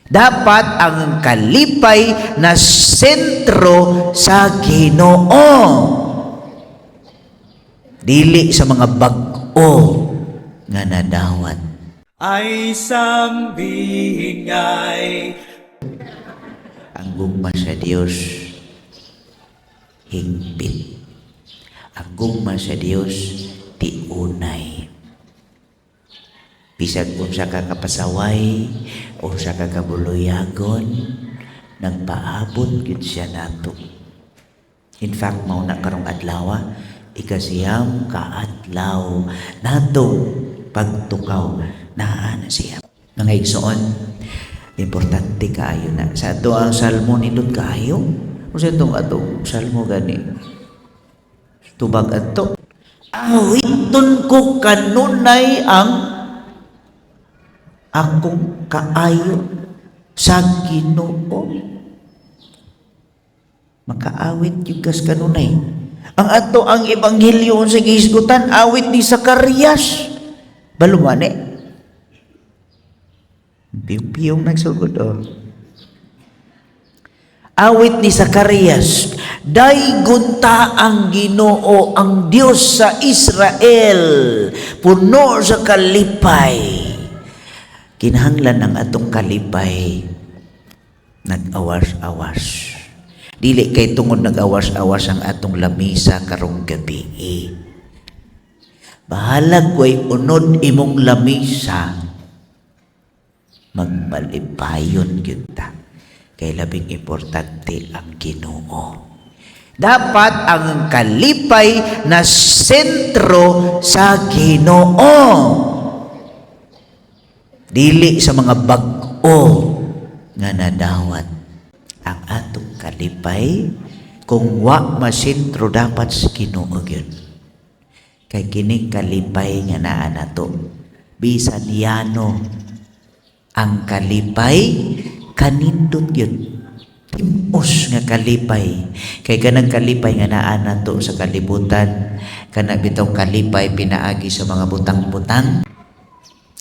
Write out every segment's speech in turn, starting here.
Dapat ang kalipay na sentro sa Ginoo. Dili sa mga bag-o nga nadawat. Ay sambingay. Ang gugma sa Dios hingpit. Ang gugma sa Dios tiunay. Bisag unsa ka kapasaway, unsa ka kabuluyagon, nagpaabot gyud siya nato. In fact, mao na karong adlaw, 9 ka adlaw natong pagtukaw, naa na siya. Mga igsoon, importante kaayo na. Sa ato ang salmo, nindot kaayo. Unsa itong atong salmo gani? Tubag adto. Awiton ko kanunay ang akong kaayo sa Ginoo. Makaawit gyud kas kanunay. Ang ato ang ebanghelyo sa gihisgutan, awit ni Zacarias. Balumani. Piyong-piyong nagsugod, oh. Awit ni Zacarias, "Daygon ta ang Ginoo, ang Dios sa Israel, puno sa kalipay." Kinahanglan ang atong kalipay nag-awas-awas. Dili kay tungod nag-awas-awas ang atong lamisa karong gabi. Bahalag way unod imong lamisa, magmalipayon gyud ta. Kay labing importante ang Ginoo. Dapat ang kalipay na sentro sa Ginoo. Dili sa mga bag-o nga nadawat. Ang atong kalipay kung wa masentro dapat sa Ginoo gyud. Kay kining kalipay nga naa nato, bisan yano ang kalipay, kanindot gyud. Timos nga kalipay. Kay kanang kalipay nga naa nato sa kalibutan, kana bitong kalipay pinaagi sa mga butang-butang.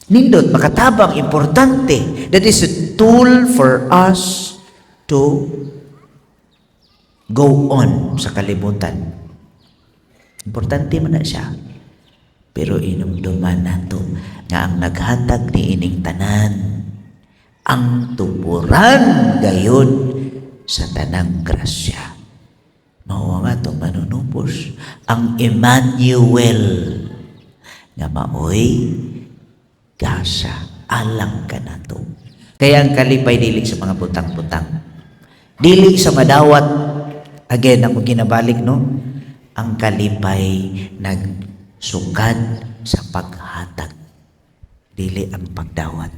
Nindot, makatabang, importante. That is a tool for us to go on sa kalibutan. Importante man na siya. Pero inumduman nato nga ang naghatag ni ining tanan, ang tuburan gayud sa tanang grasya. Mao ang atong manunubos, ang Emmanuel, nga maoy gasa alang kanato. Kaya ang kalipay dili sa mga butang-butang. Dili sa madawat. Again, ako ginabalik, no? Ang kalipay nagsukad sa paghatag. Dili ang pagdawat.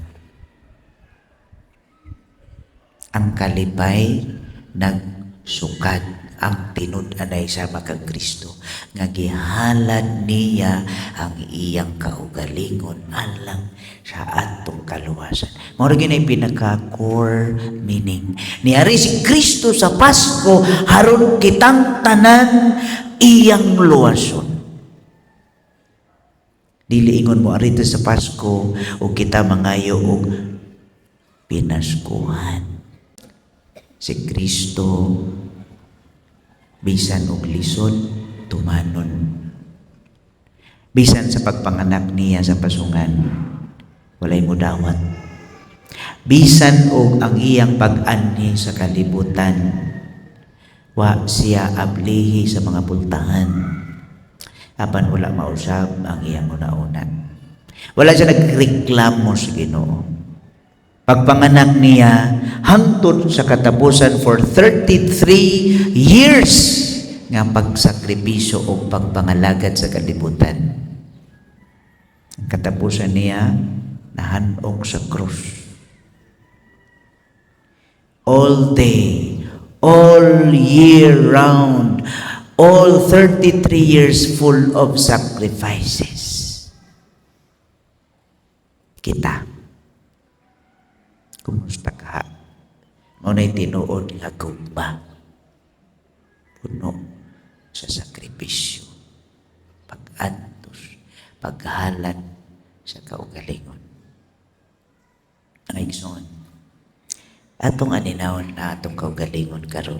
Ang kalipay nagsukad ang tinud-anay sama kang Kristo nga gihalad niya ang iyang kaugalingon alang sa atong kaluwasan. Mao ra gyud ay pinaka core meaning. Niari si Kristo sa Pasko haron kitang tanan iyang luwason. Dili ingon mo arito sa Pasko o kita mangayo og pinaskuhan. Si Kristo bisan og lisod, tumanon. Bisan sa pagpanganak niya sa pasungan, walay mudawat. Bisan og ang iyang pag-anhi sa kalibutan, wa siya ablihi sa mga pultahan. Apan wala mausab ang iyang una-una. Wala siya nagreklamo sa Ginoo. Pagpanganak niya hangtod sa katapusan for 33 years nga pagsakripisyo o pagpangalagad sa kalibutan. Ang katapusan niya, nahanog sa krus. All day, all year round, all 33 years full of sacrifices. Kita, kumusta ka? Mao na'y tinuod nga gugma. Puno sa sakripisyo, pag-antos, paghalad sa kaugalingon. Ang igsoon, Atong aninawon na atong kaugalingon karon.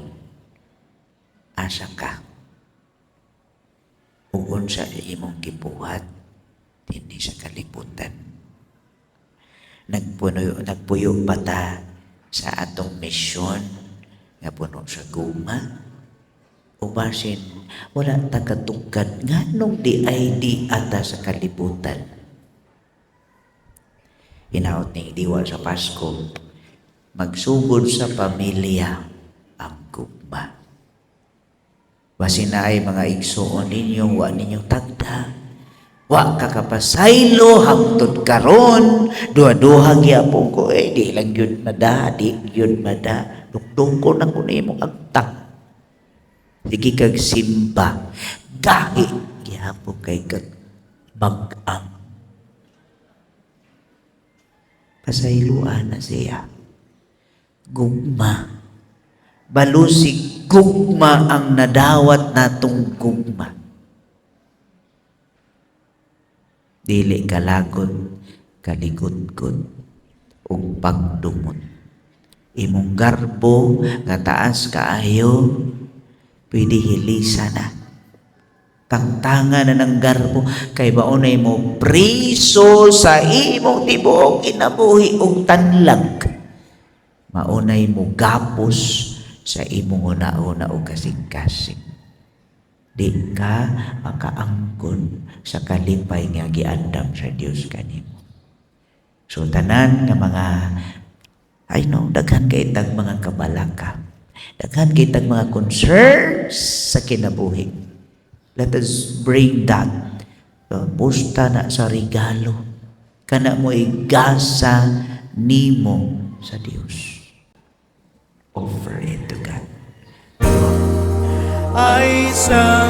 Asa ka? Ug unsa imong gibuhat dinhi sa kalibutan? Nagpuyo pa ta sa atong misyon nga puno sa gugma? O basin wala ta katugkad nganong di ay di ata sa kalibutan? Hinaot ning diwa sa Pasko, magsugod sa pamilya ang gugma. Basin naay mga igsuon ninyo, wa ninyo tagda. Wa ka kapasaylo hangtod karon, duha-duha gyapon ko eh, di lang yun mada, di yun mada. Dukdukon ako nimo agtang. Sige kag simba, gahi gyapon kay kag bag-ang. Pasayloan na siya. Gugma. Balusig gugma ang nadawat natong gugma. Dili kalagot, kaligudgod, ug pagdumot. Imong garbo nga taas kaayo, pwede hilisa na. Tangtanga na ng garbo kay baonay mo priso sa imong tibuok kinabuhi ug tanlag. Maunay mo gapos sa imong una-una o kasing-kasing. Di ka makaangkon sa kalipay nga giandam sa Dios kanimo. So tanan nga mga, I know, daghan kay tag mga kabalaka. Daghan kay tag mga concerns sa kinabuhi. Let us bring that. Pusta na sa regalo. Kana mo igasa nimo sa Dios. Offer it to God. Ay sambihin.